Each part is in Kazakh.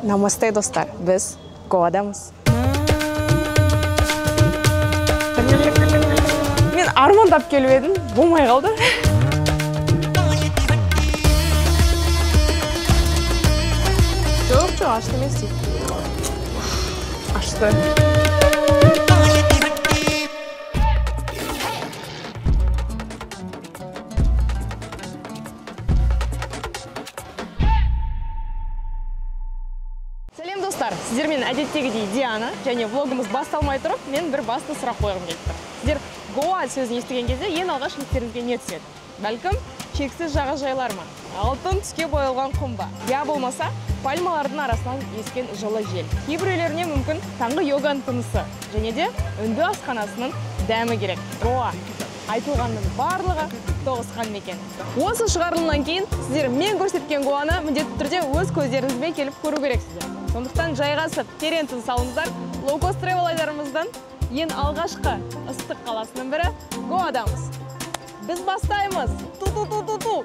Намасте, достар, біз Гоадамыз. Мен армандап келіп едім, болмай қалды. Жоқ, жоқ, ашты емес дейді. Ашты. Сәлем, достар! Сіздермен әдеттегідей Диана, және влогымыз басталмай тұрып, мен бір басты сұрақ қойғым келіп тұр. Сіздер Гоа сөзін естіген кезде ең алғаш естеріңізге не түседі? Бәлкім, шексіз жағажайлар ма? Алтын түске боялған құм ба? Я болмаса, пальмалардың арасынан ескен жылы жел. Кейбіреулеріне мүмкін таңғы йоганың тынысы және де үнді асханасының дәмі керек. Гоа айтылғанның барлығы тоғысқан мекен. Осы шығарылымнан кейін сіздер мен көрсеткен Гоаны міндетті түрде өз көздеріңізбен келіп көру керексіздер. Сондықтан жайғасып, терең тыныс алыңыздар. Лоукост тревел айдарымыздың ең алғашқы ыстық қаласының бірі Гоадамыз. Біз бастаймыз. Ту-ту-ту-ту-ту.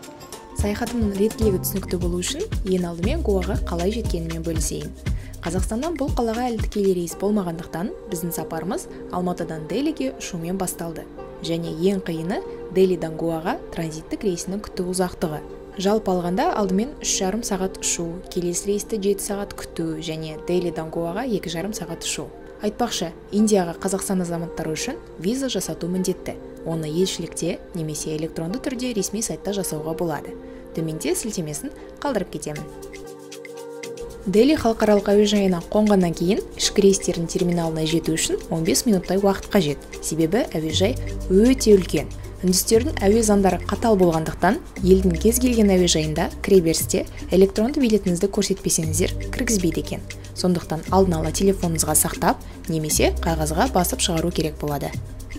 Саяхатымның реттілігі түсінікті болу үшін ең алдымен Гоаға қалай жеткеніммен бөлісейін. Қазақстаннан бұл қалаға әлі тікелей рейс болмағандықтан біздің сапарымыз Алматыдан Делиге ұшумен басталды. Және ең қиыны Делидан Гоаға транзиттік рейсінің күту ұзақтығы. Жалпы алғанда алдымен 3,5 сағат ұшу, келесі рейсті 7 сағат күту және Делидан Гоаға 2,5 сағат ұшу. Айтпақшы, Индияға Қазақстан азаматтары үшін виза жасату міндетті. Оны елшілікте немесе электронды түрде ресми сайтта жасауға болады. Төменде сілтемесін қалдырып кетемін. Дели халықаралық әуежайына қонғаннан кейін ішкі рейстердің терминалына жету үшін 15 минуттай уақыт қажет. Себебі әуежай өте үлкен. Үндістердің әуе заңдары қатал болғандықтан, елдің кез келген әуежайында кіреберісте электронды билетіңізді көрсетпесеңіздер кіргізбейді екен. Сондықтан алдын ала телефоныңызға сақтап, немесе қағазға басып шығару керек болады.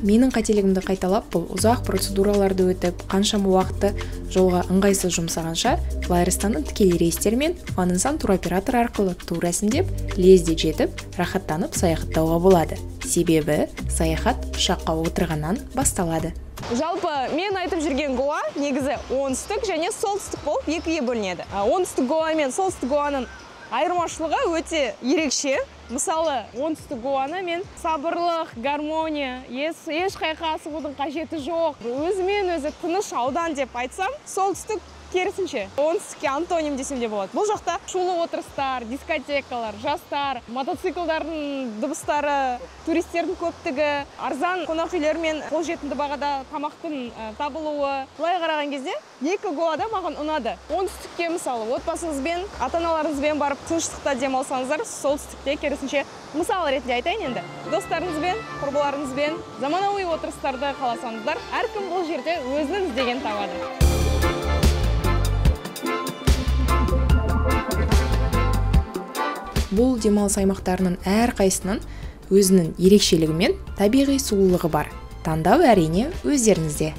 Менің қателігімді қайталап, бұл ұзақ процедураларды өтіп, қаншама уақытты жолға ыңғайсыз жұмсағанша, FlyArystanның тікелей рейстермен FunInsan туроператор арқылы тур рәсімдеп, лезде жетіп, рахаттанып саяхаттауға болады. Себебі саяхат ұшаққа отырғаннан басталады. Жалпы мен айтып жүрген Гоа негізі оңтүстік және солтүстік болып екіге бөлінеді. Оңтүстік Гоа мен солтүстік Гоаның айырмашылығы өте ерекше. Мысалы, оңтүстік Гоаны мен сабырлық, гармония, ешқайқа асығудың қажеті жоқ, өзімен өзі тыныш аудан деп айтсам, солтүстік керісінше, оңтүстікке антоним десем де болады. Бұл жақта шулы отырыстар, дискотекалар, жастар, мотоциклдардың дыбыстары, туристердің көптігі, арзан қонақ үйлер мен қолжетімді бағада тамақтың табылуы. Былай қараған кезде екі Гоада маған ұнады. Оңтүстікке мысалы отбасыңызбен, ата-аналарыңызбен барып тыныштықта демалсаңыздар, солтүстікте керісінше, мысал ретінде айтайын енді, достарыңызбен, құрбыларыңызбен заманауи отырыстарды қаласаңыздар, әркім бұл жерде өзінің іздегенін табады. Бұл демалыс аймақтарының әрқайсысының өзінің ерекшелігі мен табиғи сұлулығы бар. Таңдау әрине өздеріңізде.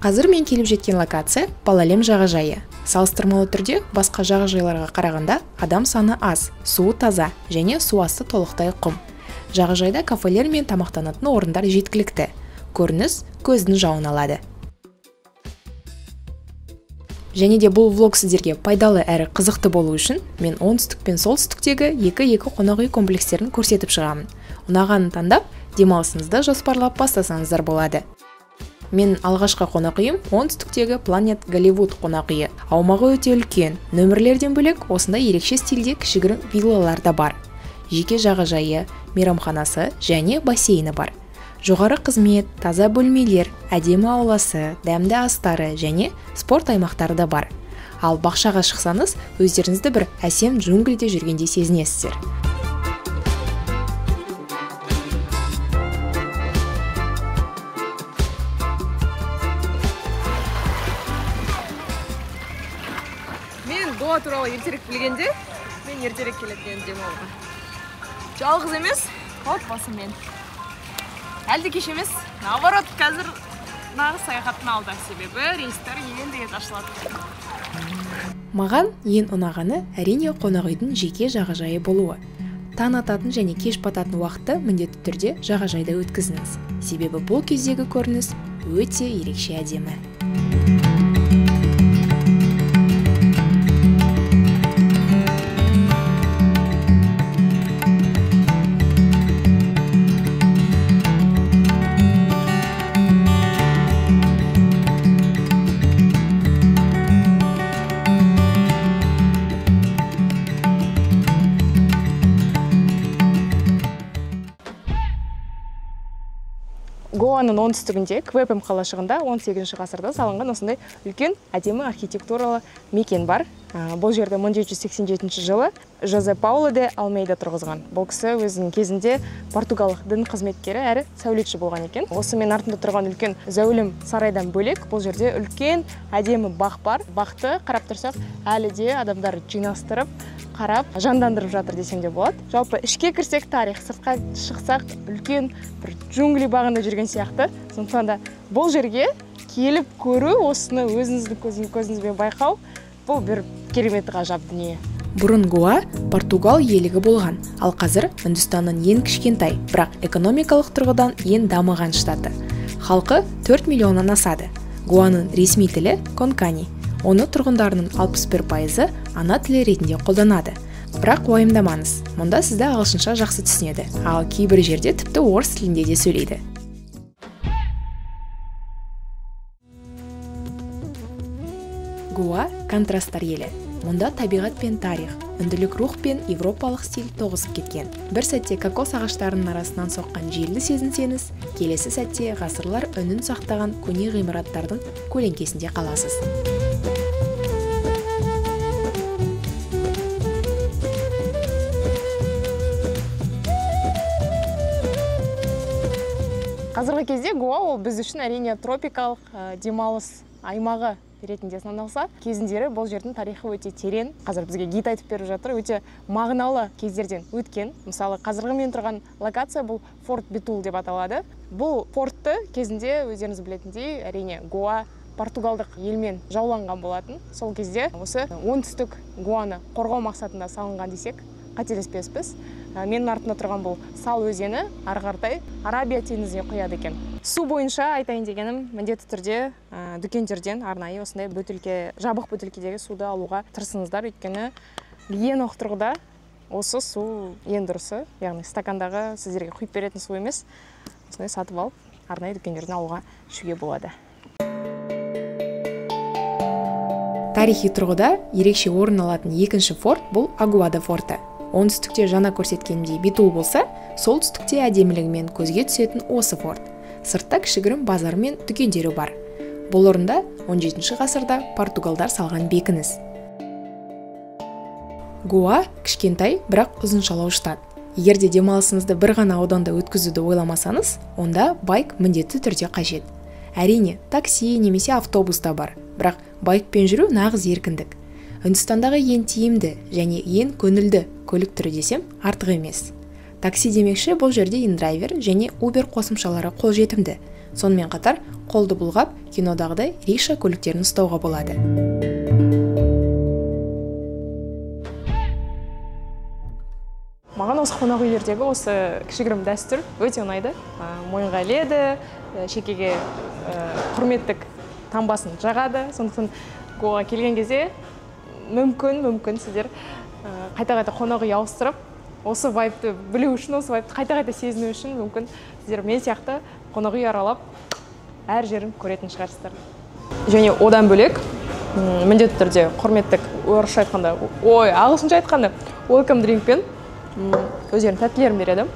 Қазір мен келіп жеткен локация Палалем жағажайы. Салыстырмалы түрде басқа жағажайларға қарағанда адам саны аз, суы таза және су асты толықтай құм. Жағажайда кафелер мен тамақтанатын орындар жеткілікті. Көрініс көздің жауын алады. Және де бұл влог сіздерге пайдалы әрі қызықты болу үшін мен оңтүстік пен солтүстіктегі екі-екі қонақ үй комплекстерін көрсетіп шығамын. Ұнағанын таңдап, демалысыңызды жоспарлап бастасаңыздар болады. Мен алғашқы қонақ үйім оңтүстіктегі Planet Hollywood қонақ үйі. Аумағы өте үлкен, нөмірлерден бөлек осындай ерекше стильде кішігірім виллалар да бар. Жеке жағажайы, мейрамханасы және бассейні бар. Жоғары қызмет, таза бөлмелер, әдемі ауласы, дәмді астары және спорт аймақтары да бар. Ал бақшаға шықсаңыз, өздеріңізді бір әсем джунглиде жүргендей сезінесіздер. Мен Гоа туралы ертерек білгенде, мен ертерек келетін едім демалуға. Жалғыз емес, отбасыммен. Әлде кеш емес, наоборот, қазір нағыз саяхаттың алды, себебі рейстер енді ашылады. Маған ең ұнағаны әрине қонақ үйдің жеке жағажайы болуы. Таң ататын және кеш бататын уақытты міндетті түрде жағажайда өткізіңіз. Себебі бұл кездегі көрініс өте ерекше әдемі. Гоаның оңтүстігінде, Квепем қалашығында 18 ғасырда салынған осындай үлкен әдемі архитектуралы мекен бар. Бұл жерді 1787 жылы Жозе Пауло де Алмейда тұрғызған. Бұл кісі өзінің кезінде португалдық дін қызметкері әрі сәулетші болған екен. Осы мен артында тұрған үлкен зәулім сарайдан бөлек, бұл жерде үлкен әдемі бақ бар. Бақты қарап тұрсақ, әлі де адамдар жинастырып, қарап, жандандырып жатыр десем де болады. Жалпы ішке кірсек тарих, сыртқа шықсақ үлкен бір джунгли бағында жүрген сияқты. Сондықтан да бұл жерге келіп көру, осыны өзіңіздің көзіңізбен байқау, бұл бір керемет ғажап дүние. Бұрын Гоа Португал иелігі болған, ал қазір Үндістанның ең кішкентай, бірақ экономикалық тұрғыдан ең дамыған штаты. Халқы 4 миллионнан асады. Гоаның ресми тілі конкани. Оны тұрғындарының 61% ана тілі ретінде қолданады. Бірақ уайымдамаңыз, мұнда сізді ағылшынша жақсы түсінеді, ал кейбір жерде тіпті орыс тілінде де сөйлейді. Гоа контрасттар елі. Мұнда табиғат пен тарих, үнділік рух пен европалық стиль тоғысып кеткен. Бір сәтте кокос ағаштарының арасынан соққан желді сезінсеңіз, келесі сәтте ғасырлар үнін сақтаған көне ғимараттардың көлеңкесінде қаласыз. Қазіргі кезде Гоа ол біз үшін әрине тропикалық демалыс аймағы ретінде саналса, кезіндері бұл жердің тарихы өте терең. Қазір бізге гид айтып беріп жатыр, өте мағыналы кездерден өткен. Мысалы, қазіргі мен тұрған локация бұл Форт Бетул деп аталады. Бұл фортты кезінде өздеріңіз білетіндей, әрине Гоа португалдық елмен жауланған болатын. Сол кезде осы оңтүстік Гоаны қорғау мақсатында салынған десек, қателеспеспіз. Менің артымда тұрған бұл Сал өзені ары қаратай Арабия теңізіне құяды екен. Су бойынша айтайын дегенім, міндетті түрде дүкендерден арнайы осындай бөтелке, жабық бөтелкедегі суды алуға тырысыңыздар, өйткені гигиеналық тұрғыда осы су ең дұрысы, яғни стакандағы сіздерге құйып беретін су емес, осындай сатып алып арнайы дүкендерден алуға ішуге болады. Тарихи тұрғыда ерекше орын алатын екінші форт бұл Агуада форты. Оңтүстікте жаңа көрсеткенімдей Бетул болса, солтүстікте әдемілігімен көзге түсетін осы форт. Сыртта кішігірім базар мен дүкендері бар. Бұл орында 17 ғасырда португалдар салған бекініс. Гоа кішкентай, бірақ ұзыншалау штат. Егер де демалысыңызды бір ғана ауданда өткізуді ойламасаңыз, онда байк міндетті түрде қажет. Әрине, такси немесе автобус та бар, бірақ байкпен жүру нағыз еркіндік. Үндістандағы ең тиімді және ең көңілді көлік түрі десем артық емес. Такси демекші, бұл жерде индрайвер және Uber қосымшалары қолжетімді. Сонымен қатар қолды бұлғап, кинодағыдай рикша көліктерін ұстауға болады. Маған осы қонақ үйлердегі осы кішігірім дәстүр өте ұнайды. Мойынға іледі, шекеге құрметтік таңбасын жағады. Сондықтан Гоаға келген кезде мүмкін сіздер қайта-қайта қонақ үй ауыстырып, осы вайбты білу үшін, осы вайбты қайта-қайта сезіну үшін мүмкін сіздер мен сияқты қонақ үй аралап әр жерін көретін шығарсыздар. Және одан бөлек міндетті түрде құрметтік, орысша айтқанда, ой, ағылшынша айтқанда welcome drink пен өздерінің тәттілерін береді.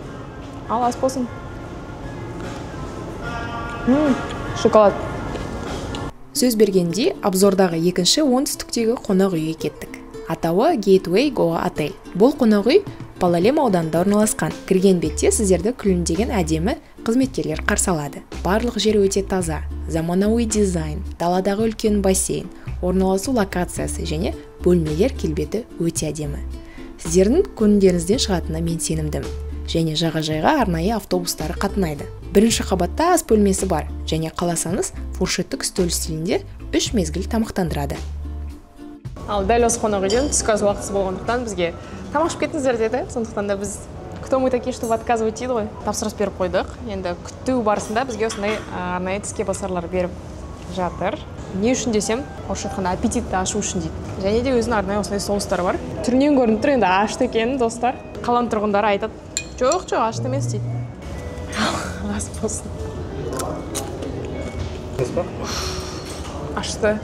Ал ас болсын. Шоколад. Сөз бергенде обзордағы екінші оңтүстіктегі қонақ үйге кеттік. Атауы Gateway Goa Hotel. Бұл қонақ үй Палалем ауданында орналасқан. Кірген бетте сіздерді күлімдеген әдемі қызметкерлер қарсы алады. Барлық жер өте таза, заманауи дизайн, даладағы үлкен бассейн, орналасу локациясы және бөлмелер келбеті өте әдемі. Сіздердің көңілдеріңізден шығатынына мен сенімдімін. Және жағажайға арнайы автобустары қатынайды. Бірінші қабатта ас бөлмесі бар және қаласаңыз фуршеттік үстел стилінде 3 мезгіл тамақтандырады. Ал дәл осы қонақ үйден түскі ас уақытысы болғандықтан бізге тамақ ішіп кетіңіздер деді. Сондықтан да біз кто мы такие, чтобы отказывать дейді ғой. Тапсырыс беріп қойдық. Енді күту барысында бізге осындай арнайы тіске басарлар беріп жатыр. Не үшін десем, орысша айтқанда аппетитті ашу үшін дейді. Және де өзінің арнайы осындай соустары бар. Түрінен көрініп тұр енді ашты екенін, достар. Қаланың тұрғындары айтады, жоқ, жоқ, ашты емес дейді. Ас болсын. Ашты.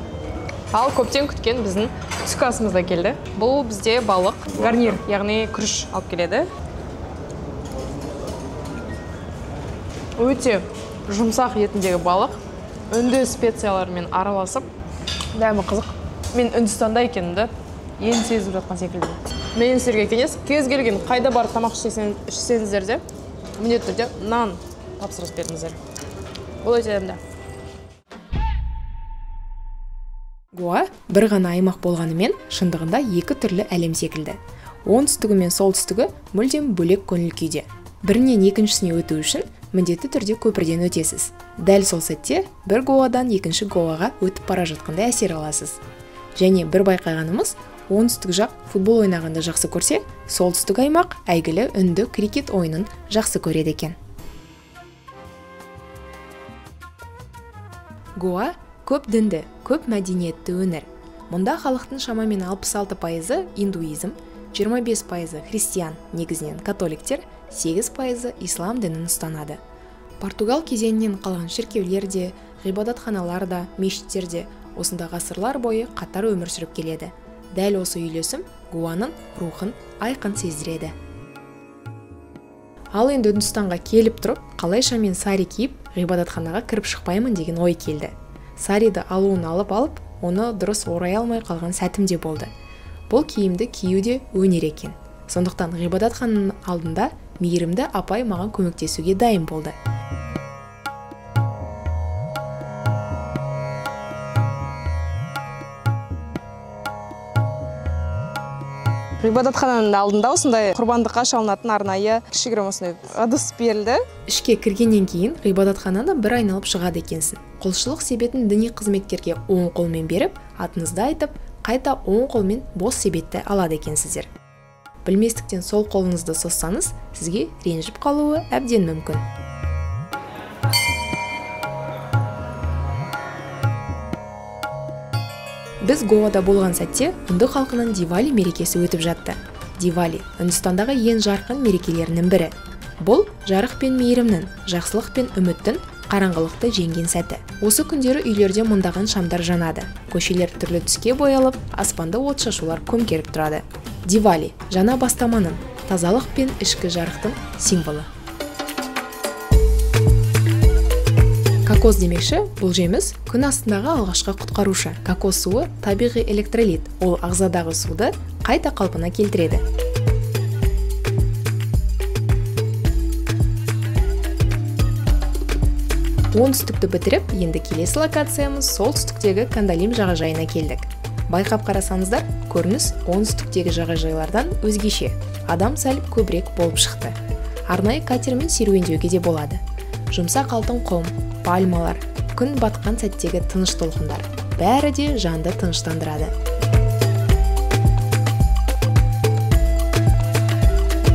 Ал көптен күткен біздің түскі асымыз да келді. Бұл бізде балық, гарнир, яғни күріш алып келеді. Өте Жұмсақ етіндегі балық үнді специяларымен араласып, дәмі қызық. Мен Үндістанда екенімді енді сезіп жатқан секілді. Мен сіздерге кеңес, кез келген қайда барып тамақ ішсеңіздер де, міндетті түрде нан тапсырыс беріңіздер. Бұл өте дәмді. Гоа бір ғана аймақ болғанымен, шындығында екі түрлі әлем секілді. Оңтүстігі мен солтүстігі мүлдем бөлек көңіл күйде. Бірінен екіншісіне өту үшін міндетті түрде көпірден өтесіз. Дәл сол сәтте бір Гоадан екінші Гоаға өтіп бара жатқандай әсер аласыз. Және бір байқағанымыз, оңтүстік жақ футбол ойнағанды жақсы көрсе, солтүстік аймақ әйгілі үнді крикет ойынын жақсы көреді екен. Гоа көп дінді, көп мәдениетті өңір. Мұнда халықтың шамамен 66% индуизм, 25% христиан, негізінен католиктер, 8% ислам дінін ұстанады. Португал кезеңінен қалған шіркеулер де, ғибадатханалар да, мешіттер де осында ғасырлар бойы қатар өмір сүріп келеді. Дәл осы үйлесім Гоаның рухын айқын сездіреді. Ал енді Үндістанға келіп тұрып, қалайша мен сари киіп, ғибадатханаға кіріп шықпаймын деген ой келді. Сариді алуын алып, оны дұрыс орай алмай қалған сәтім де болды. Бұл киімді кию де өнер екен. Сондықтан ғибадатхананың алдында мейірімді апай маған көмектесуге дайын болды. Ғибадатхананың алдында осындай құрбандыққа шалынатын арнайы кішігірім осындай ыдыс берілді. Ішке кіргеннен кейін ғибадатхананы бір айналып шығады екенсің. Құлшылық себетін діни қызметкерге оң қолмен беріп, атыңызды айтып, қайта оң қолмен бос себетті алады екенсіздер. Білместіктен сол қолыңызды созсаңыз, сізге ренжіп қалуы әбден мүмкін. Біз Гоада болған сәтте үнді халқының Дивали мерекесі өтіп жатты. Дивали Үндістандағы ең жарқын мерекелерінің бірі. Бұл жарық пен мейірімнің, жақсылық пен үміттің қараңғылықты жеңген сәті. Осы күндері үйлерде мыңдаған шамдар жанады. Көшелер түрлі түске боялып, аспанды отшашулар көмкеріп тұрады. Дивали жаңа бастаманың, тазалық пен ішкі жарықтың символы. Кокос демекші, бұл жеміс күн астындағы алғашқы құтқарушы. Кокос суы табиғи электролит, ол ағзадағы суды қайта қалпына келтіреді. Оңтүстікті бітіріп, енді келесі локациямыз солтүстіктегі Кандалим жағажайына келдік. Байқап қарасаңыздар, көрініс оңтүстіктегі жағажайлардан өзгеше. Адам сәл көбірек болып шықты. Арнайы катермен серуендеуге де болады. Жұмсақ алтын құм, пальмалар, күн батқан сәттегі тыныш толқындар. Бәрі де жанды тыныштандырады.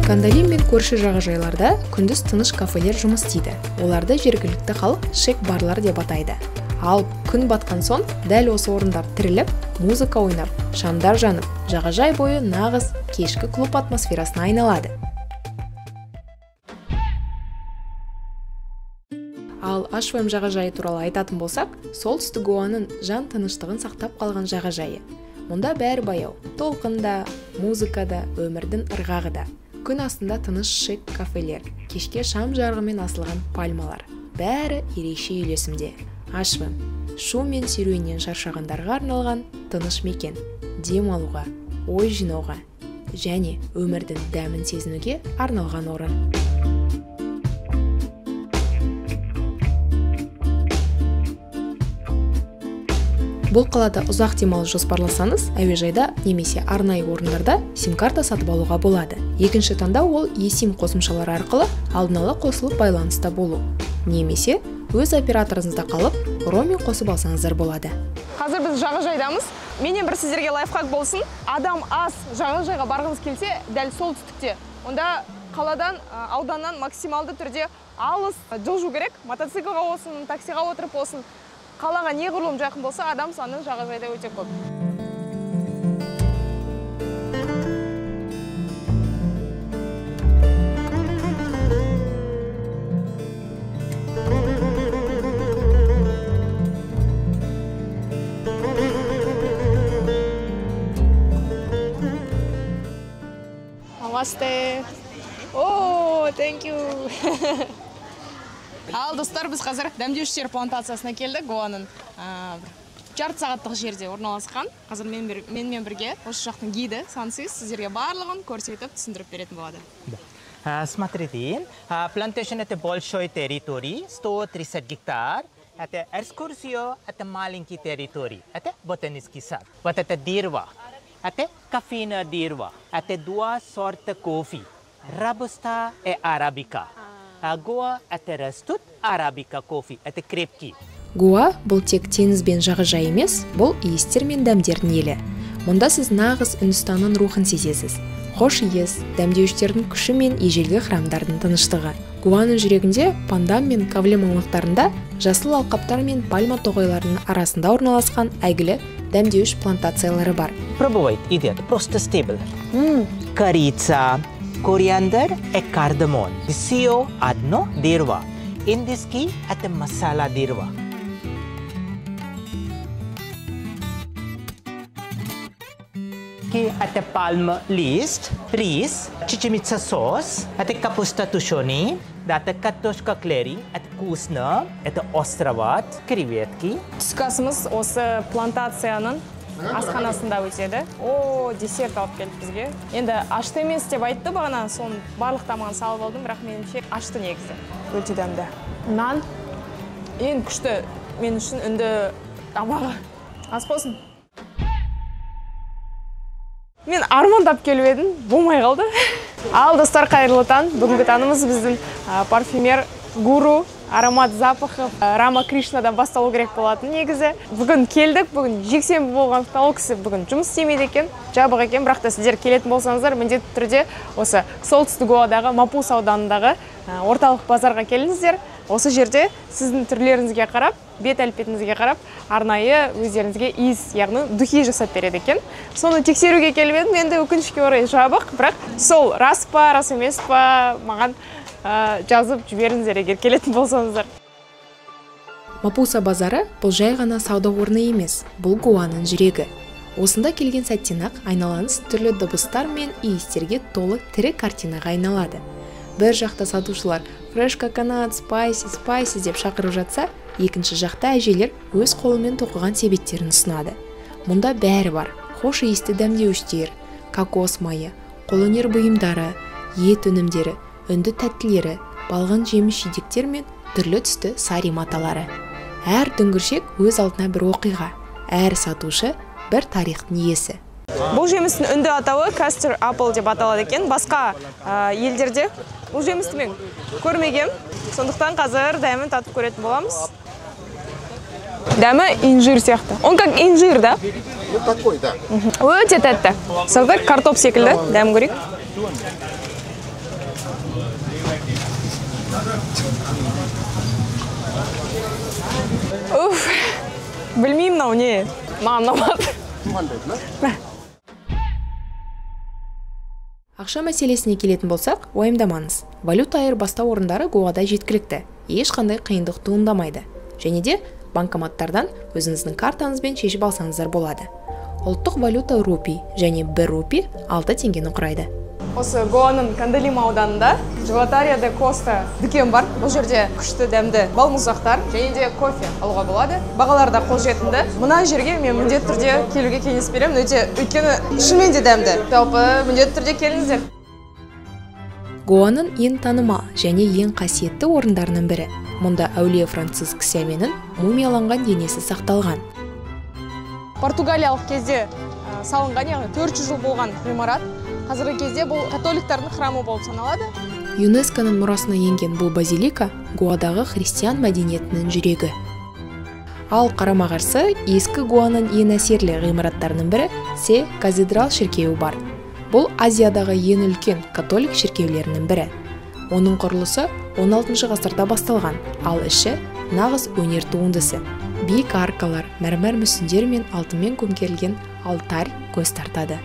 Кандалим мен көрші жағажайларда күндіз тыныш кафелер жұмыс істейді. Оларды жергілікті халық шек-барлар деп атайды. Ал күн батқан соң дәл осы орындар тіріліп, музыка ойнап, шамдар жанып, жағажай бойы нағыз кешкі клуб атмосферасына айналады. Ал Ашвем жағажайы туралы айтатын болсақ, солтүстік Гоаның жан тыныштығын сақтап қалған жағажайы. Мұнда бәрі баяу, толқын да, музыка да, өмірдің ырғағы да. Күн астында тыныш шик кафелер, кешке шам жарығымен асылған пальмалар. Бәрі ерекше үйлесімде. Ашвем шу мен серуеннен шаршағандарға арналған тыныш мекен. Дем алуға, ой жинауға және өмірдің дәмін сезінуге арналған орын. Бұл қалада ұзақ демалыс жоспарласаңыз, әуежайда немесе арнайы орындарда сим-карта сатып алуға болады. Екінші таңдау ол eSIM қосымшалары арқылы алдын ала қосылып байланыста болу. Немесе өз операторыңызда қалып, роуминг қосып алсаңыздар болады. Қазір біз жағажайдамыз. Менен бір сіздерге лайфхак болсын. Адам аз жағажайға барғыңыз келсе, дәл солтүстікте. Онда қаладан, ауданнан максималды түрде алыс жылжу керек. Мотоциклға болсын, таксиға отырып болсын. Қалаға неғұрлым жақын болса, адам саны жағажайда өте көп. Намасте. О, thank you. Ал достар, біз қазір дәмдеуіштер плантациясына келдік. Гоаның жарты сағаттық жерде орналасқан. Қазір менімен бірге осы жақтың гиді Сансыз сіздерге барлығын көрсетіп, түсіндіріп беретін болады. Смотрите, плантация это большой территории, 130 гектар. Это экскурсия, это маленький территорий, это ботанический сад. Вот это дерево, это кофейное дерево, это два сорта кофе, робуста и арабика. А Гоа это растут арабика кофе, это крепкий. Гоа бұл тек теңіз бен жағажай емес, бұл иістер мен дәмдердің елі. Мұнда сіз нағыз Үндістанның рухын сезесіз. Хош иіс, дәмдеуіштердің күші мен ежелгі храмдардың тыныштығы. Гоаның жүрегінде Пандам мен Кавлем аумақтарында жасыл алқаптар мен пальма тоғайларының арасында орналасқан әйгілі дәмдеуіш плантациялары бар. Пробовать идет просто стебель. Корица, кориандр и кардамон. Все одно дерево. Индийский это масала дерево. Это пальм лист, рис, чечевица соус, это капуста тушеный, это картошка клери, это вкусно, это островат, креветки. Түскі асымыз осы плантацияның асханасында өтеді. О, десерт алып келді бізге. Енді ашты емес деп айтты бағана, соның барлық тамағын салып алдым, бірақ меніңше ашты негізі. Өте дәмді. Нан ең күшті мен үшін үнді тамағы. Ас болсын. Мен армандап келіп едім, болмай қалды. Ал достар, қайырлы таң. Бүгінгі таңымыз біздің парфюмер гуру аромат запахов Рама Кришнадан басталу керек болатын негізі. Бүгін келдік, бүгін жексенбі болғандықтан ол кісі бүгін жұмыс істемейді екен, жабық екен. Бірақ та сіздер келетін болсаңыздар, міндетті түрде осы солтүстік Гоадағы Мапуса ауданындағы орталық базарға келіңіздер. Осы жерде сіздің түрлеріңізге қарап, бет әлпетіңізге қарап, арнайы өздеріңізге иіс, яғни духи жасап береді екен. Соны тексеруге келіп едім, енді өкінішке орай жабық, бірақ сол рас па, рас емес па, маған жазып жіберіңіздер егер келетін болсаңыздар. Мапуса базары бұл жай ғана сауда орны емес, бұл Гоаның жүрегі. Осында келген сәттен-ақ айналаңыз түрлі дыбыстар мен иістерге толы тірі картинаға айналады. Бір жақта сатушылар «Fresh coconut, spicy, spicy» деп шақырып жатса, екінші жақта әжелер өз қолымен тоқыған себеттерін ұсынады. Мұнда бәрі бар: хош иісті дәмдеуіштер, кокос майы, қолөнер бұйымдары, ет өнімдері, үнді тәттілері, балғын жеміс-жидектер мен түрлі түсті сари маталары. Әр дүңгіршек өз алдына бір оқиға, әр сатушы бір тарихтың иесі. Бұл жемістің үнді атауы custard apple деп аталады екен. Басқа елдерде бұл жемісті мен көрмегем. Сондықтан қазір дәмін татып көретін боламыз. Дәмі инжир сияқты. Он как инжир, да? Ну, такой, да. Өте тәтті. Сырты картоп секілді. Дәмін көрейік. Уф, білмеймін мынау не. Маған ұнамады. Ақша мәселесіне келетін болсақ, уайымдамаңыз. Валюта айырбастау орындары Гоада жеткілікті. Ешқандай қиындық туындамайды. Және де банкоматтардан өзіңіздің картаңызбен шешіп алсаңыздар болады. Ұлттық валюта рупий және 1 рупий 6 теңгені құрайды. Осы Гоаның Кандалима ауданында Джелатария де Коста дүкен бар. Бұл жерде күшті дәмді балмұздақтар және де кофе алуға болады. Бағалары да қолжетімді. Мына жерге мен міндетті түрде келуге кеңес беремін. Өйткені шынымен де дәмді. Жалпы міндетті түрде келіңіздер. Гоаның ең танымал және ең қасиетті орындарының бірі. Мұнда әулие Франциск Ксаверінің мумияланған денесі сақталған. Португалиялық кезде салынған, яғни 400 жыл болған ғимарат. Қазіргі кезде бұл католиктердің храмы болып саналады. ЮНЕСКО-ның мұрасына енген бұл базилика Гоадағы христиан мәдениетінің жүрегі. Ал қарама-қарсы ескі Гоаның ең әсерлі ғимараттарының бірі Се кафедрал шіркеуі бар. Бұл Азиядағы ең үлкен католик шіркеулерінің бірі. Оның құрылысы 16 ғасырда басталған, ал іші нағыз өнер туындысы. Биік аркалар, мәрмәр мүсіндер мен алтынмен көмкерілген алтарь көз тартады.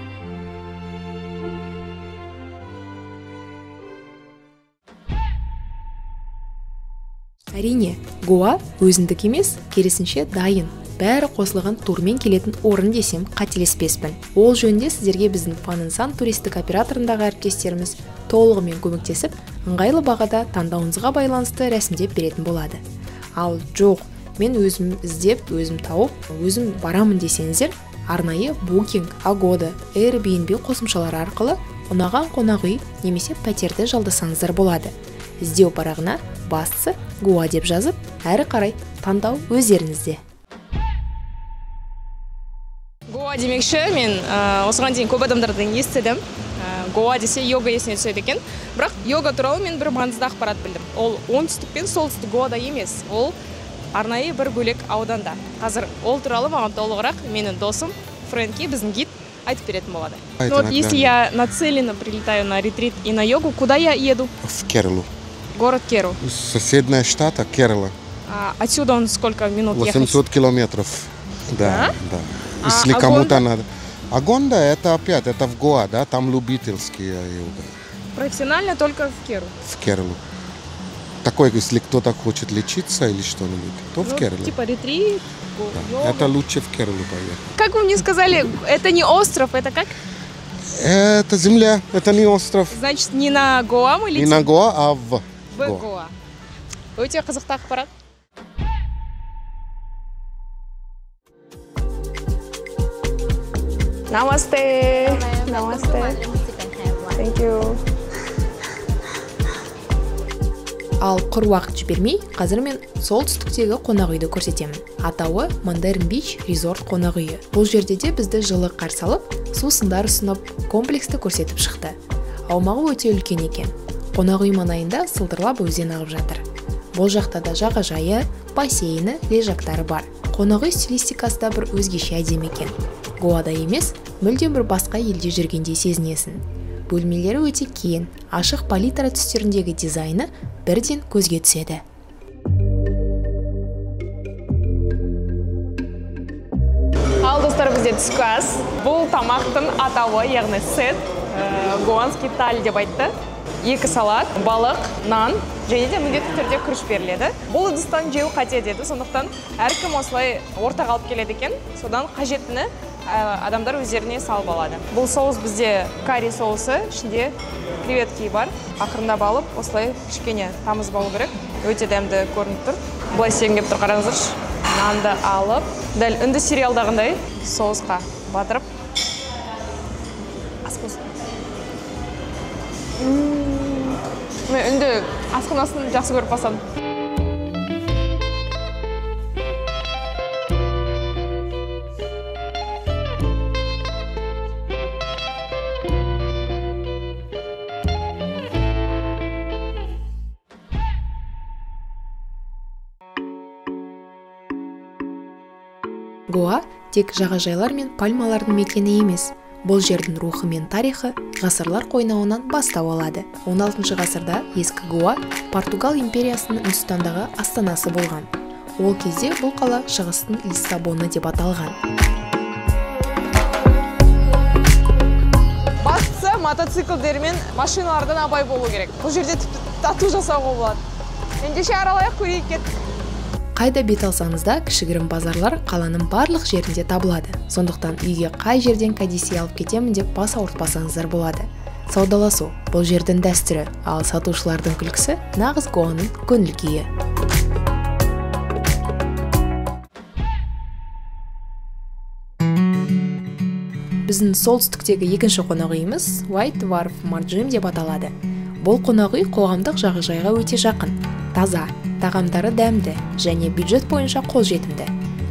Әрине, Гоа өзіндік емес, керісінше дайын, бәрі қосылған турмен келетін орын десем қателеспеспін. Ол жөнінде сіздерге біздің Fun & Sun туристік операторындағы әріптестеріміз толығымен көмектесіп, Ыңғайлы бағада таңдауыңызға байланысты рәсімдеп беретін болады. Ал жоқ, мен өзім іздеп, өзім тауып, өзім барамын десеңіздер, арнайы Booking, Agoda, Airbnb қосымшалары арқылы ұнаған қонақ үй немесе пәтерді жалдасаңыздар болады. Іздеу парағына бастысы Гоа деп жазып, әрі қарай таңдау өздеріңізде. Гоа демекші, мен осыған дейін көп адамдардан естідім. Гоа десе йога есіне түседі екен. Бірақ йога туралы мен бір маңызды ақпарат білдім. Ол оңтүстік пен солтүстік Гоада емес, ол арнайы бір бөлек ауданда. Қазір ол туралы маған толығырақ менің досым Фрэнки, біздің гид, айтып беретін болады. Ну вот если я нацеленно прилетаю на ретрит и на йогу, куда я еду? В Кералу. Город Керу. Соседняя штата Керала. А отсюда он сколько минут ехать? 800 километров. Да, да. Если кому-то надо. Агонда это опять, это в Гоа, да, там любительские йога. Профессионально только в Керу? В Кералу. Такой, если кто-то хочет лечиться или что-нибудь, то в Кералу. Типа ретрит, да. Йога. Это лучше в Кералу поехать. Как вы мне сказали, это не остров, это как? Это земля, это не остров. Значит, не на Гоа мы летим? Не на Гоа, а в Гоа. Гоа. Өте қызықты ақпарат. Намасте. Намасте. Thank you. Ал құр уақыт жібермей, қазір мен солтүстіктегі қонақ үйді көрсетемін. Атауы Mandarin Beach Resort қонақ үйі. Бұл жерде де бізді жылы қарсы алып, сусындар ұсынып, комплексті көрсетіп шықты. Аумағы өте үлкен екен. Қонақ үй маңайында сылдырлап өзен ағып жатыр. Бұл жақта да жағажайы, бассейні, лежактары бар. Қонақ үй стилистикасы да бір өзгеше әдемі екен. Гоада емес, мүлдем бір басқа елде жүргендей сезінесің. Бөлмелері өте кең, ашық палитра түстеріндегі дизайны бірден көзге түседі. Ал достар, бізде түскі ас. Бұл тамақтың атауы, яғни сет, гоанский таль деп айтты. 2 салат, балық, нан және де міндетті түрде күріш беріледі. Бұл ыдыстан жеу қате деді, сондықтан әркім осылай ортаға алып келеді екен. Содан қажеттіні адамдар өздеріне салып алады. Бұл соус бізде карри соусы, ішінде креветки бар. Ақырындап алып, осылай кішкене тамызып алу керек. Өте дәмді көрініп тұр. Былай істегім келіп тұр, қараңыздаршы. Нанды алып, дәл үнді сериалдағындай соусқа батырып. Ас болсын. Мен үнді асханасын жақсы көріп бастадым. Гоа тек жағажайлар мен пальмалардың мекені емес. Бұл жердің рухы мен тарихы ғасырлар қойнауынан бастау алады. 16 ғасырда ескі Гоа Португал империясының Үндістандағы астанасы болған. Ол кезде бұл қала Шығыстың Лиссабоны деп аталған. Бастысы мотоциклдер мен машиналардан абай болу керек. Бұл жерде тіпті тату жасауға болады. Ендеше аралайық, көрейік, кеттік. Қайда бет алсаңыз да, кішігірім базарлар қаланың барлық жерінде табылады. Сондықтан үйге қай жерден кәдесый алып кетемін деп бас ауыртпасаңыздар болады. Саудаласу бұл жердің дәстүрі, ал сатушылардың күлкісі нағыз Гоаның көңіл күйі. Біздің солтүстіктегі екінші қонақ үйіміз White Wharf Marjim деп аталады. Бұл қонақ үй қоғамдық жағажайға өте жақын, таза, тағамдары дәмді және бюджет бойынша қолжетімді.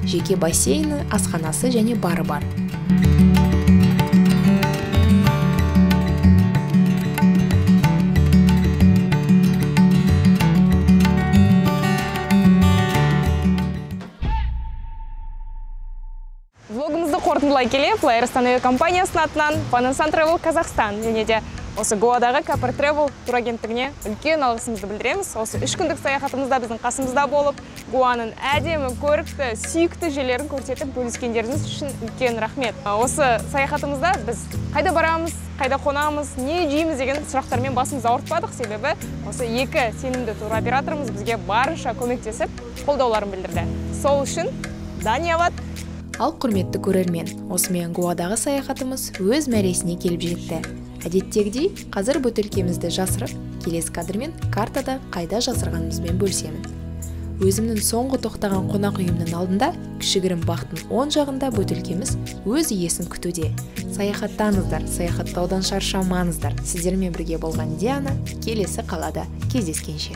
Жеке бассейні, асханасы және бары бар. Влогымызды қорытындылай келе, FlyArystan компаниясының атынан Pan Travel Қазақстан және де осы Гоадағы Капр Travel турагенттігіне үлкен алғысымызды білдіреміз. Осы 3 күндік саяхатымызда біздің қасымызда болып, Гоаның әдемі, көрікті, сүйікті жерлерін көрсетіп бөліскендеріңіз үшін үлкен рахмет. Осы саяхатымызда біз қайда барамыз, қайда қонамыз, не жейміз деген сұрақтармен басымызды ауыртпадық. Себебі осы екі сенімді туроператорымыз бізге барынша көмектесіп, қолдауларын білдірді. Сол үшін Даниялат. Ал құрметті көрермен, осымен Гоадағы саяхатымыз өз мәресіне келіп жетті. Әдеттегідей, қазір бөтелкемізді жасырып, келесі кадрмен картада қайда жасырғанымызбен бөлісемін. Өзімнің соңғы тоқтаған қонақ үйімнің алдында, кішігірім бақтың оң жағында бөтелкеміз өз иесін күтуде. Саяхаттаңыздар, саяхаттаудан шаршамаңыздар. Сіздермен бірге болған Диана, келесі қалада кездескенше.